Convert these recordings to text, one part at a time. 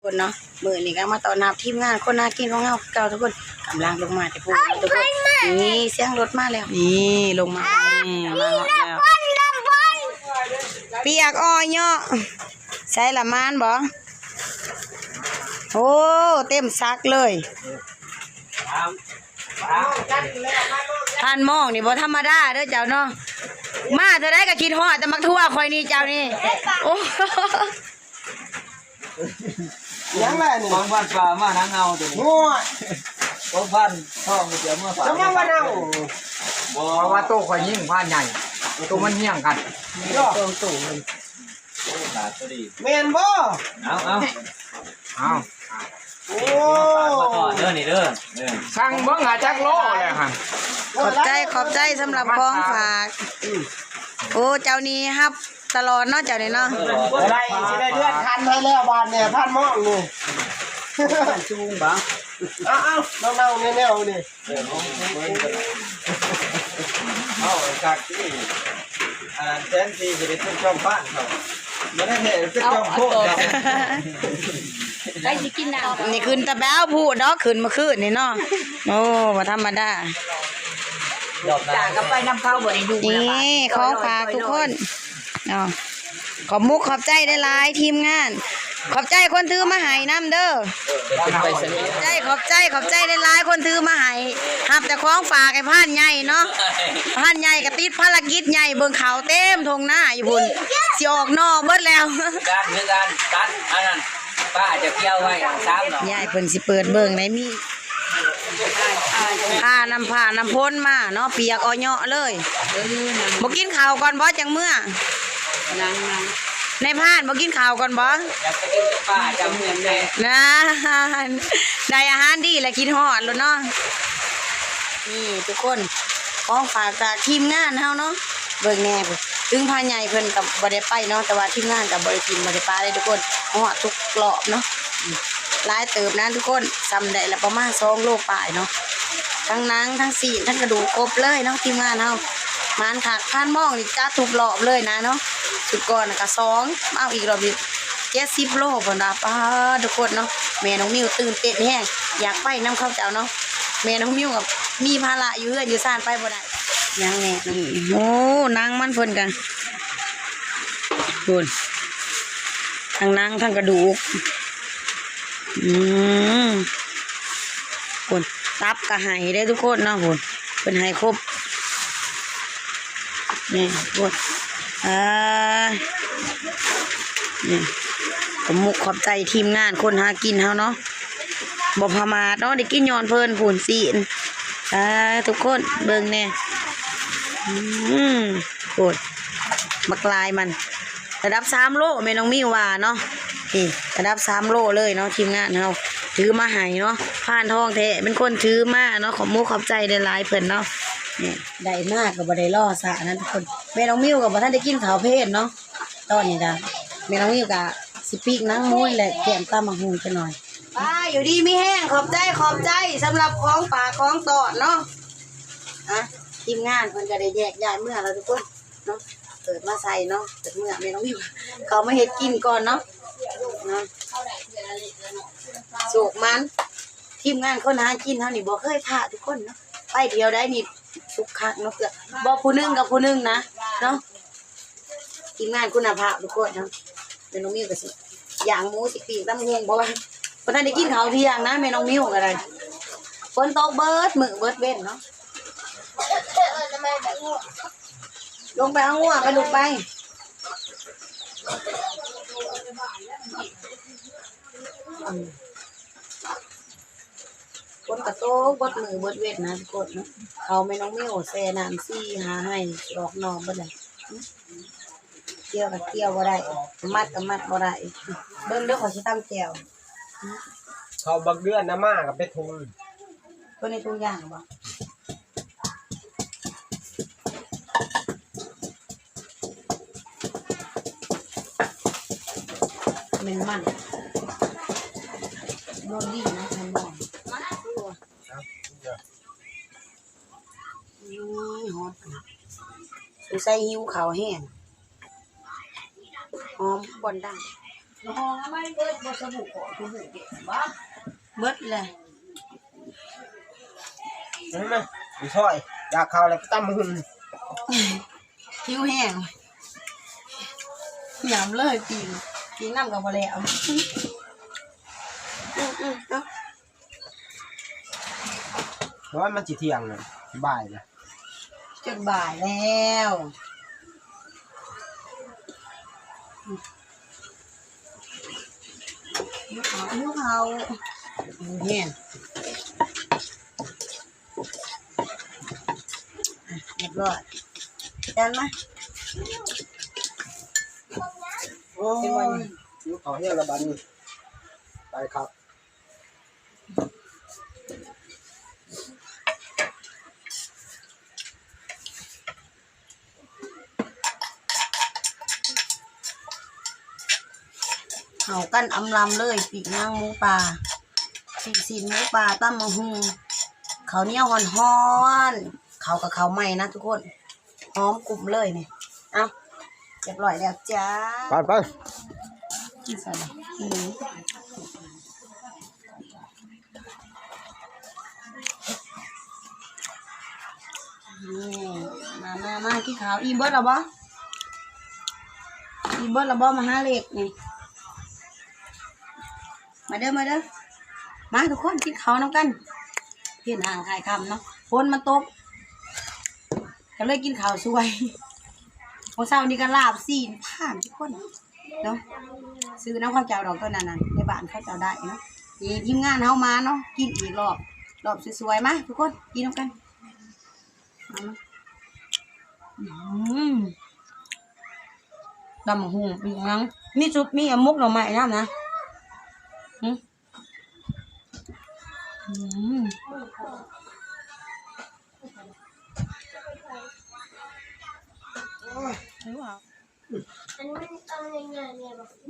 ຄົນເນາະ ມື້ນີ້ກໍມາຕ້ອນຮັບທີມງານຄົນຫາກິນຂອງເຮົາຄືເກົ່າທຸກຄົນ. ກຳລັງລົງມາແຕ່ພຸ້ນເນາະທຸກຄົນ. ນີ້ສຽງລົດມາແລ້ວ ນີ້ລົງມາແລ້ວ ນີ້ມາຮອດແລ້ວ. ປຽກອ້ອຍເຍາະ ໃສ່ລະມານບໍ່? ໂອ້ ເຕັມສັກເລີຍ. ທ່ານມອງນີ້ບໍ່ທຳມະດາເດີເຈົ້າເນາະ ມາເທື່ອໃດກໍຄິດຮອດແຕ່ໝາກຖົ່ວຂ້ອຍນີ້ເຈົ້ານີ້. ໂອ້ ຫຍັງແຫຼະນີ້ ຂອງພັນປາມານາງເນົ່າຕົວນີ້. ໂອ້ຍ ຂອງພັນທອງເສຍເມືອຝາກ ຈະມາວ່າເນົ່າ. ບໍ່ ເພາະວ່າໂຕຂ້ອຍຍິງພານໃຫຍ່ ໂຕມັນຮຽງກັນ ສອງໂຕ. ໂອ້ ຂາດພໍດີ ແມ່ນບໍ່? ເອົາ ເອົາ ເອົາ ໂອ້ ເດີນີ້ເດີ ເອີ ສັ່ງເບິ່ງຫາຈັກໂລແລ້ວຫັ້ນ. ຂອບໃຈ ຂອບໃຈສຳລັບຂອງຝາກ. ອືມ ໂອ້ ເຈົ້ານີ້ຮັບຕະຫຼອດເນາະ ເຈົ້ານີ້ເນາະ. ບໍ່ໄດ້ ຊິໄດ້ເລື່ອນຄັນໃຫ້ແລ້ວບາດນີ້ ທ່ານມອງນີ້ ສູງບາດ. ເອົາໆ ເນົ່າໆ ແນວໆ ນີ້. ເອີ ເອົາຄັກນີ້ ອັນນັ້ນແທນທີ່ຈະໄດ້ເປັນເຈົ້າບ້ານເຂົາ ບໍ່ໄດ້ແທ້ເປັນເຈົ້າໂຄກເຂົາ. ໃຜຊິກິນນ້ຳ ນີ້ຂຶ້ນຕະແບວຜູ້ດອກ ຂຶ້ນເມື່ອຄືນນີ້ເນາະ. ໂອ້ ບໍ່ທຳມະດາ ດອກໜ້າກໍໄປນຳເຂົາບໍ່ໄດ້ຢູ່. ນີ້ຂອງຝາກທຸກຄົນ. ເນາະ ຂອບມຸກຂອບໃຈຫຼາຍໆ ທີມງານ ຂອບໃຈຄົນຖືມາໃຫ້ນຳເດີ. ຂອບໃຈ ຂອບໃຈ ຂອບໃຈຫຼາຍໆ ຄົນຖືມາໃຫ້ ຮັບແຕ່ຂອງຝາກໃຫ້ພານໃຫຍ່ເນາະ. ພານໃຫຍ່ກໍຕິດພາລະກິດໃຫຍ່ ເບິ່ງເຂົ້າເຕັມທົ່ງນາຢູ່ພຸ້ນ ຊິອອກໜໍ່ເບິດແລ້ວ. ຄືກັນ ຄືກັນ ຕັດອັນນັ້ນ ປ້າຈະກ່ຽວໄວ້ສາມໜໍ່. ຍາຍເພິ່ນຊິເປີດເບິ່ງໄດ້ມີ ພານ້ຳ ພານ້ຳຝົນມາເນາະ ປຽກອ້ອຍເຍາະເລີຍ. ເອີ ບໍ່ກິນເຂົ້າກ່ອນບໍ່ ຈັ່ງເມືອ? ຍັງ ຍັງ ນາຍພານບໍ່ກິນເຂົ້າກ່ອນບໍ່? ຢາກໄປກິນກັບປ້າ ຈຳເມືອແດ່. ນານ ໄດ້ອາຫານດີແລ້ວ ຄິດຮອດໂລດເນາະ. ນີ້ທຸກຄົນ ຂອງຝາກຈາກທີມງານເຮົາເນາະ. ເບິ່ງແດ່ພຸ້ນ ເຖິງພານໃຫຍ່ເພິ່ນກໍບໍ່ໄດ້ໄປເນາະ ແຕ່ວ່າທີມງານກໍບໍ່ໄດ້ຖິ້ມບໍ່ໄດ້ປະເດ້ທຸກຄົນ ຮອດທຸກລອບເນາະ. ອືມ ຫຼາຍເຕີບນະທຸກຄົນ ສ່ຳໄດ້ລະປະມານສອງໂລປາຍເນາະ. ທັງໜັງ ທັງຊີ້ນ ທັງກະດູກ ຄົບເລີຍເນາະ ທີມງານເຮົາ. ໝານຄັກ ພານມອງນີ້ຈັດທຸກລອບເລີຍນະເນາະ. ຊຸດກ່ອນກໍສອງ ເອົາອີກລອບນີ້ເຈັດສິບໂລເພິ່ນວ່າ. ປາດ ທຸກຄົນເນາະ ແມ່ນ້ອງມິວຕື່ນເຕັ້ນແຮງ ຢາກໄປນຳເຂົາເຈົ້າເນາະ. ແມ່ນ້ອງມິວກໍມີພາລະຢູ່ເຮືອນຢູ່ຊານ ໄປບໍ່ໄດ້. ຍັງແນ່ ອືມ ໂອ້ ໜັງມັນເພິ່ນກະ ພຸ້ນ ທັງໜັງທັງກະດູກ. ອືມ ພຸ້ນ ຕັບກະໃຫ້ເດ້ທຸກຄົນເນາະ. ພຸ້ນ ເພິ່ນໃຫ້ຄົບ ນີ້ ພຸ້ນ ອ່າ ນີ້ ຂອບມຸກຂອບໃຈທີມງານຄົນຫາກິນເຮົາເນາະ. ບໍ່ປະໝາດເນາະ ໄດ້ກິນຍ້ອນເພິ່ນ. ພຸ້ນ ຊີ້ນ ອ່າ ທຸກຄົນເບິ່ງແດ່. ອືມ ໂອ້ຍ ບັກຫຼາຍມັນ ລະດັບສາມໂລ ແມ່ນ້ອງມິວວ່າເນາະ. ນີ້ລະດັບສາມໂລເລີຍເນາະ ທີມງານເຮົາຖືມາໃຫ້ເນາະ. ພານທອງແທ້ເປັນຄົນຖືມາເນາະ. ຂອບມຸກຂອບໃຈຫຼາຍໆເພິ່ນເນາະ. ນີ້ ໄດ້ມາກໍບໍ່ໄດ້ລໍຊ້ານະທຸກຄົນ. ແມ່ນ້ອງມິວກໍບໍ່ທັນໄດ້ກິນເຂົ້າເພນເນາະ. ຕອນນີ້ກະແມ່ນ້ອງມິວກະຊິປີ້ງໜັງໝູນີ້ແຫຼະ ແກ້ມຕຳໝາກຫຸ່ງຈັກໜ່ອຍ. ໄປ ຢູ່ດີມີແຮງ ຂອບໃຈ ຂອບໃຈສຳລັບຂອງຝາກຂອງຕ້ອນເນາະ. ອ່ະ ທີມງານເພິ່ນກະໄດ້ແຍກຍ້າຍເມືອແລ້ວທຸກຄົນເນາະ. ເປີດມາໃສ່ເນາະ ເປີດເມືອ ແມ່ນ້ອງມິວເຂົ້າມາເຮັດກິນກ່ອນເນາະ. ເນາະ ໂຊກໝານ ທີມງານຄົນຫາກິນເຮົານີ້ບໍ່ເຄີຍພາດທຸກຄົນເນາະ. ໄປທ່ຽວໃດນີ້ທຸກຄັ້ງເນາະ ເກືອບບໍ່ຜູ້ໜຶ່ງກັບຜູ້ໜຶ່ງນະເນາະ. ທີມງານຄຸນນະພາບທຸກຄົນເນາະ. ແມ່ນ້ອງມິວກໍຊິຍ່າງໝູ ຊິປີ້ງຕຳໝາກຫຸ່ງ ເພາະວ່າບໍ່ທັນໄດ້ກິນເຂົ້າທ່ຽງນະ ແມ່ນ້ອງມິວກໍໄດ້. ຝົນຕົກເບິດມື້ເບິດເວັນເນາະ. ລົງໄປເອົາງົວໄປລູກໄປ. ອືມ ຝົນກໍຕົກເບິດມື້ເບິດເວັນນະທຸກຄົນເນາະ. ເຂົ້າແມ່ນ້ອງມິວແຊ່ນ້ຳສີ່ຫ້າໄຮ່ ອອກໜໍ່ເບິດແລ້ວ. ກ່ຽວກໍກ່ຽວບໍ່ໄດ້ ມັດກໍມັດບໍ່ໄດ້. ເບິ່ງເດີ ຂ້ອຍຊິຕຳແຈ່ວ. ເຂົ້າບັກເດືອນນະ ມາກໍເປັນຖົງ. ຕົວນີ້ຖົງຢາງບໍ່? ແມ່ນມັນ ບໍ່ດີນະ ແມ່ນບໍ່? ອືມ ຫອມຂະໜາດ ສົງໄສຫິວເຂົ້າແຮງ ຫອມຄວັນດັງ. ເບິດແຫຼະ ເຫັນໄໝ? ຢູ່ຊອຍ ຢາກເຂົ້າແລ້ວໄປຕຳບັກຫຸ່ງ ຫິວແຮງ ຍຳເລີຍ ປີ້ງ ປີ້ງນຳກໍບໍ່ແລ້ວ ອືມໆ ເອົາ. ໂອ້ຍ ມັນຊິທ່ຽງແລ້ວ ບ່າຍແລ້ວ ຈົນບ່າຍແລ້ວ ຫິວເຂົ້າ ຫິວເຂົ້າ ຫິວແຮງ ອ່ະ ຮຽບຮ້ອຍ ຈານມາ ໂອ້ຍ ຫິວເຂົ້າແຮງລະບາດນີ້ ໄປຄັກ. ເຂົ້າກັນອຳລຳເລີຍ ປີ້ງໜັງໝູປ່າ ປີ້ງຊີ້ນໝູປ່າ ຕຳບັກຫຸ່ງ ເຂົ້າໜຽວຮ້ອນໆ ເຂົ້າກໍເຂົ້າໃໝ່ນະທຸກຄົນ. ຫອມກຸ້ມເລີຍນີ້ ເອົ້າ ຮຽບຮ້ອຍແລ້ວຈ້າ ໄປໆ ກິນໃສ່ລະ ອືມ ນີ້ ມາໆໆ ກິນເຂົ້າ ອີ່ມເບິດແລ້ວບໍ່? ອີ່ມເບິດແລ້ວບໍ່? ມາຫາເລັກນີ້ ມາເດີ ມາເດີ ມາທຸກຄົນ ກິນເຂົ້ານຳກັນ ເຫັນຫ້າງຂາຍຄຳເນາະ ຝົນມັນຕົກ ກໍເລີຍກິນເຂົ້າຊ່ວຍ ມື້ເຊົ້ານີ້ກໍລາບຊີ້ນຜ່ານທຸກຄົນເນາະ ຊື້ນຳເຂົາເຈົ້າດອກ ຕົວນັ້ນນະ ໃນບ້ານເຂົາເຈົ້າໄດ້ເນາະ ນີ້ທີມງານເຮົາມາເນາະ ກິນອີກລອບ ລອບສວຍໆ ມາທຸກຄົນ ກິນນຳກັນ ອືມ ຕຳບັກຫຸ່ງອີກຫຍັງ ມີຊຸບ ມີໝົກໜໍ່ໄມ້ນຳນະ ອືມ ອືມ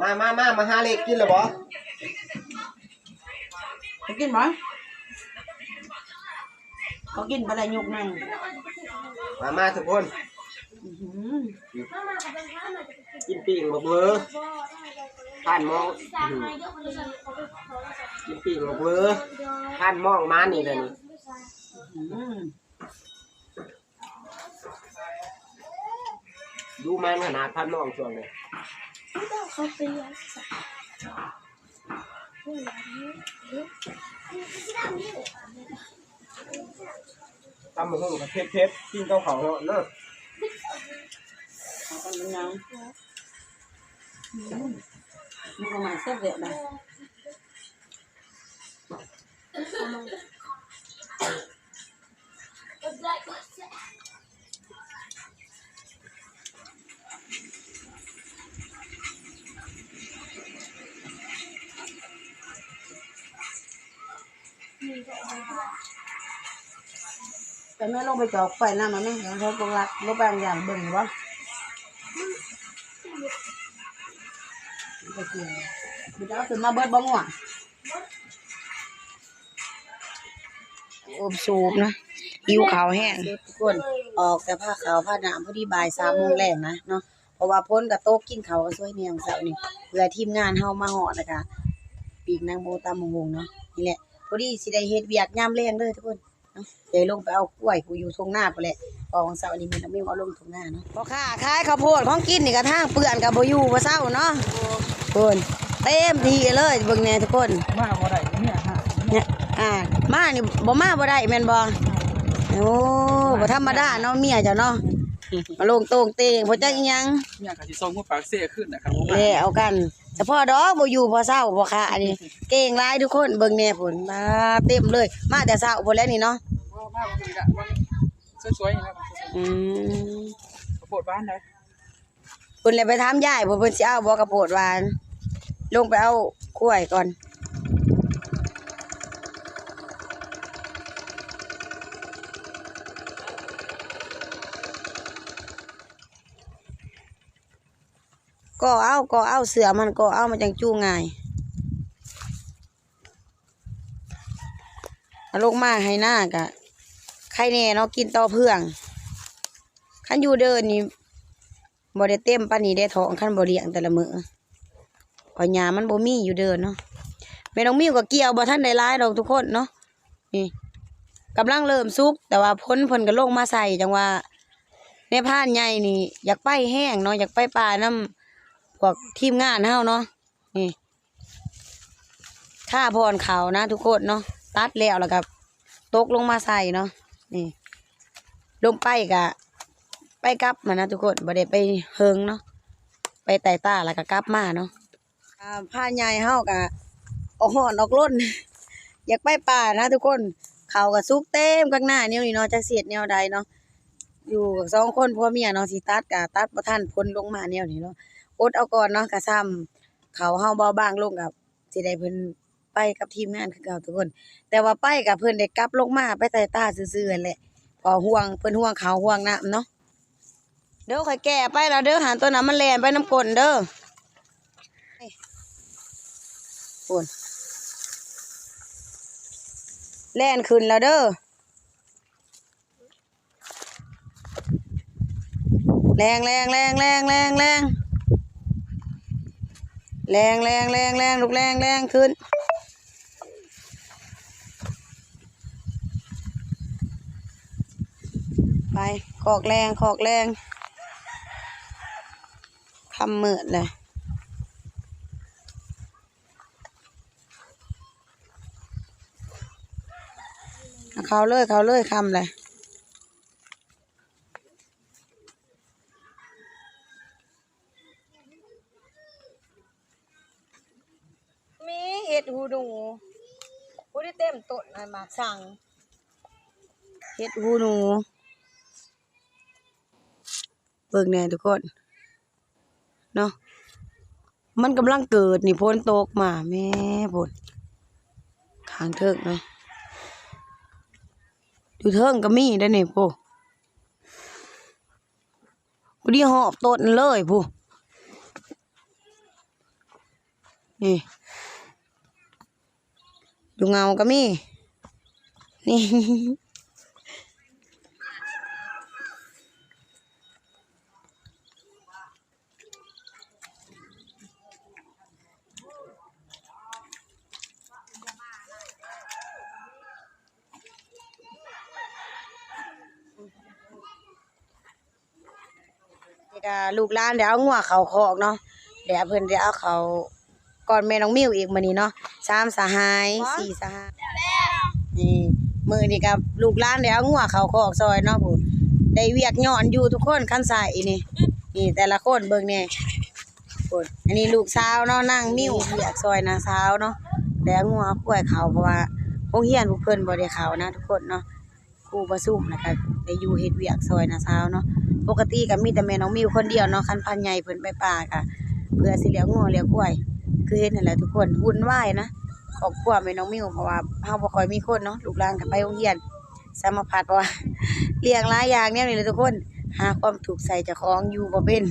ມາ ມາ ມາ ມາຫາເລັກ ກິນແລ້ວບໍ່? ໄປກິນບໍ່? ເຂົາກິນໄປແລ້ວຍົກໜຶ່ງ ມາ ມາທຸກຄົນ ອືຫື ກິນປີ້ງບັກເວີ ຜ່ານມອງ ອືຫື ກິນປີ້ງບັກເວີ ຜ່ານມອງມານີ້ແຫຼະນີ້ ອືຫື ດູມັນຂະໜາດ ພັດນ້ອງຊ່ວງນີ້ ຕຳບັກຫຸ່ງກໍເຜັດໆ ກິນກັບເຂົ້າຮ້ອນເດີ ເຂົ້າກັນເປັນຫຍັງ ອືມ ມັນກໍມາແຊບແບບໃດ. ແຕ່ແມ່ລົງໄປຈອກໄຟນຳ ແມ່ເຫັນເຂົາປົກລັກລົງໄປບາງຢ່າງເບິ່ງຢູ່ບໍ່? ໄປກິນ ມັນຈະເອົາຂຶ້ນມາເບິດບໍ່? ງົວ ອົບສູບນະ ຫິວເຂົ້າແຮງ ທຸກຄົນ ອອກແຕ່ພາເຂົ້າພານ້ຳ ພໍດີບ່າຍສາມໂມງແລງນະເນາະ ເພາະວ່າຝົນກໍຕົກ ກິນເຂົ້າກໍຊ່ວຍແດ່ມື້ເຊົ້ານີ້ ເພື່ອທີມງານເຮົາມາຮອດ ແລ້ວກໍປີ້ງໜັງໝູ ຕຳບັກຫຸ່ງເນາະ ນີ້ແຫຼະ ພໍດີຊິໄດ້ເຮັດວຽກຍາມແລງເດີທຸກຄົນ. ເອີ ລົງໄປເອົາກ້ວຍ ຜູ້ຢູ່ທົ່ງນາພຸ້ນແຫຼະ ເພາະວ່າເຊົ້ານີ້ແມ່ນ້ອງມິວເອົາລົງທົ່ງນາເນາະ ພໍ່ຄ້າຂາຍເຂົ້າໂພດ ຂອງກິນນີ້ກໍທາງເປື້ອນກໍບໍ່ຢູ່ບໍ່ເຊົາເນາະ ໂອ້ຍ ເຕັມທີ່ເລີຍ ເບິ່ງແດ່ທຸກຄົນ ມາບໍ່ໄດ້ ເມຍຫາ ອ່າ ມານີ້ບໍ່ມາບໍ່ໄດ້ແມ່ນບໍ່? ໂອ້ ບໍ່ທຳມະດາເນາະ ເມຍເຈົ້າເນາະ ມາລົງໂຕ່ງເຕ່ງ ບໍ່ຈັກອີ່ຫຍັງ ເມຍກໍຊິສົ່ງຫົວປາກເຊຄືນນະ ຄັນບໍ່ມາ ແລ້ວກັນ ສະເພາະດອກ ບໍ່ຢູ່ບໍ່ເຊົາ ພໍ່ຄ້າອັນນີ້ ເກັ່ງຫຼາຍທຸກຄົນ ເບິ່ງແດ່ພຸ້ນ ມາເຕັມເລີຍ ມາແຕ່ເຊົ້າພຸ້ນແຫຼະນີ້ເນາະ ມາ ມາ ສວຍໆ ນີ້ແຫຼະ ອືມ ເຂົ້າໂພດຫວານໃດ ເພິ່ນແຫຼະໄປຖາມຍາຍ ວ່າເພິ່ນຊິເອົາບໍ່ເຂົ້າໂພດຫວານ ລົງໄປເອົາກ້ວຍກ່ອນ. ກໍເອົາ ກໍເອົາ ເສື້ອມັນກໍເອົາ ມັນຈັ່ງຈູງງ່າຍ ເອົາລົງມາໄຮ່ນາກະໄຄແດ່ເນາະ ກິນຕໍ່ເພື່ອງ ຄັນຢູ່ເດີ່ນນີ້ບໍ່ໄດ້ເຕັມປານນີ້ເດ້ທ້ອງ ຄັນບໍ່ລ້ຽງແຕ່ລະມື້. ເພາະຫຍ້າມັນບໍ່ມີຢູ່ເດີເນາະ. ແມ່ນ້ອງມິວກໍກ່ຽວບໍ່ທັນໄດ້ຫຼາຍດອກທຸກຄົນເນາະ. ນີ້ກຳລັງເລີ່ມສຸກ ແຕ່ວ່າຝົນເພິ່ນກໍລົງມາໃສ່ ຈັ່ງວ່ານາຍພານໃຫຍ່ນີ້ຢາກໄປແຮງເນາະ, ຢາກໄປປ່ານຳພວກທີມງານເຮົາເນາະ. ນີ້ ຄ່າຜ່ອນເຂົ້ານະທຸກຄົນເນາະ, ຕັດແລ້ວ ແລ້ວກໍຕົກລົງມາໃສ່ເນາະ. ນີ້ ລົງໄປກະໄປກັບມານະທຸກຄົນ, ບໍ່ໄດ້ໄປເຫິງເນາະ, ໄປໃຕ້ຕາແລ້ວກໍກັບມາເນາະ. ອ່າ ພານໃຫຍ່ເຮົາກະອອກຮ້ອນອອກລົນ ຢາກໄປປ່ານະທຸກຄົນ. ເຂົ້າກໍສຸກເຕັມກາງນາແນວນີ້ເນາະ, ຈັກຊິເຮັດແນວໃດເນາະ. ຢູ່ກັບສອງຄົນຜົວເມຍເນາະ, ຊິຕັດກໍຕັດບໍ່ທັນ, ຝົນລົງມາແນວນີ້ເນາະ. ອົດເອົາກ່ອນເນາະ, ກະຊ່ຳເຂົ້າເຮົາເບົາບາງລົງ ກໍຊິໄດ້ເພິ່ນໄປກັບທີມງານຄືເກົ່າທຸກຄົນ. ແຕ່ວ່າໄປກໍເພິ່ນໄດ້ກັບລົງມາໄປໃຕ້ຕາຊື່ໆຫັ້ນແຫຼະ, ເພາະຫ່ວງ ເພິ່ນຫ່ວງເຂົ້າຫ່ວງນ້ຳເນາະ. ເດີ ຂ້ອຍແກ່ໄປແລ້ວເດີ, ຫາໂຕນັ້ນມັນແລ່ນໄປນຳກົ້ນເດີ. ພຸ້ນ ແລ່ນຂຶ້ນແລ້ວເດີ. ແລ່ນ ແລ່ນ ແລ່ນ ແລ່ນ ແລ່ນ ແລ່ນ ແລ່ນ ແລ່ນ ແລ່ນ ແລ່ນ ລູກ ແລ່ນ ແລ່ນ ຂຶ້ນ. ໄປ ຄອກແລ່ນ ຄອກແລ່ນ ຄ່ຳມືດແລ້ວ. ເຂົ້າເລີຍ ເຂົ້າເລີຍ ຄ່ຳແລ້ວ. ມີເຫັດຫູໜູ ໂອ້ຍ ເຕັມຕົ້ນໝາກສັງ ເຫັດຫູໜູ. ເບິ່ງແດ່ທຸກຄົນເນາະ, ມັນກຳລັງເກີດນີ້, ຝົນຕົກມາ ແມ່ພຸ້ນ ຂ້າງເທິງເນາະ, ຢູ່ເທິງກໍມີໄດ໋ນີ້. ໂອ້ ພໍດີຮອບຕົ້ນເລີຍພຸ້ນ. ນີ້ ຢູ່ເຫງົ້າກໍມີ ນີ້. ນີ້ກະລູກຫຼານໄດ້ເອົາງົວເຂົ້າຄອກເນາະ, ແລ້ວເພິ່ນໄດ້ເອົາເຂົ້າກ່ອນແມ່ນ້ອງມິວອີກມື້ນີ້ເນາະ, ສາມສະຫາຍ ສີ່ສະຫາຍ. ນີ້ ມື້ນີ້ກະລູກຫຼານໄດ້ເອົາງົວເຂົ້າຄອກຊ່ອຍເນາະ. ຜູ້ ໄດ້ວຽກຍ້ອນຢູ່ທຸກຄົນ ຄັນໃສ່ນີ້. ນີ້ແຕ່ລະຄົນເບິ່ງແດ່. ພຸ້ນ ອັນນີ້ລູກສາວເນາະ, ນາງມິວ ເຮັດວຽກຊ່ອຍນ້າສາວເນາະ, ແລ້ວງົວຄວາຍເຂົ້າ ເພາະວ່າໂຮງຮຽນພວກເພິ່ນບໍ່ໄດ້ເຂົ້ານະທຸກຄົນເນາະ. ຄູປະຊຸມ ແລ້ວກະໄດ້ຢູ່ເຮັດວຽກຊ່ອຍນ້າສາວເນາະ. ປົກກະຕິກະມີແຕ່ແມ່ນ້ອງມິວຄົນດຽວເນາະ, ຄັນພານໃຫຍ່ເພິ່ນໄປປ່າກະເພື່ອຊິລ້ຽງງົວລ້ຽງຄວາຍ ຄືເຫັນຫັ້ນແຫຼະທຸກຄົນ. ວຸ້ນວາຍນະຄອບຄົວແມ່ນ້ອງມິວ ເພາະວ່າເຮົາບໍ່ຄ່ອຍມີຄົນເນາະ, ລູກຫຼານກະໄປໂຮງຮຽນ ສາມາພັດ ເພາະວ່າລ້ຽງຫຼາຍຢ່າງແນວນີ້ແຫຼະທຸກຄົນ, ຫາຄວາມທຸກໃສ່ເຈົ້າຂອງ ຢູ່ບໍ່ເປັນ.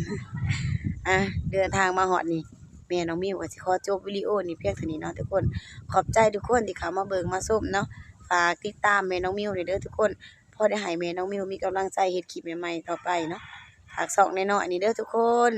ອ່າ ເດີນທາງມາຮອດນີ້ ແມ່ນ້ອງມິວກໍຊິຂໍຈົບວິດີໂອນີ້ພຽງເທົ່ານີ້ເນາະທຸກຄົນ. ຂອບໃຈທຸກຄົນທີ່ເຂົ້າມາເບິ່ງມາຊົມເນາະ, ຝາກຕິດຕາມແມ່ນ້ອງມິວແດ່ເດີທຸກຄົນ, ພໍໄດ້ໃຫ້ແມ່ນ້ອງມິວມີກຳລັງໃຈເຮັດຄລິບໃໝ່ໆຕໍ່ໄປເນາະ. ຝາກຊ່ອງນ້ອຍໆນີ້ເດີທຸກຄົນ.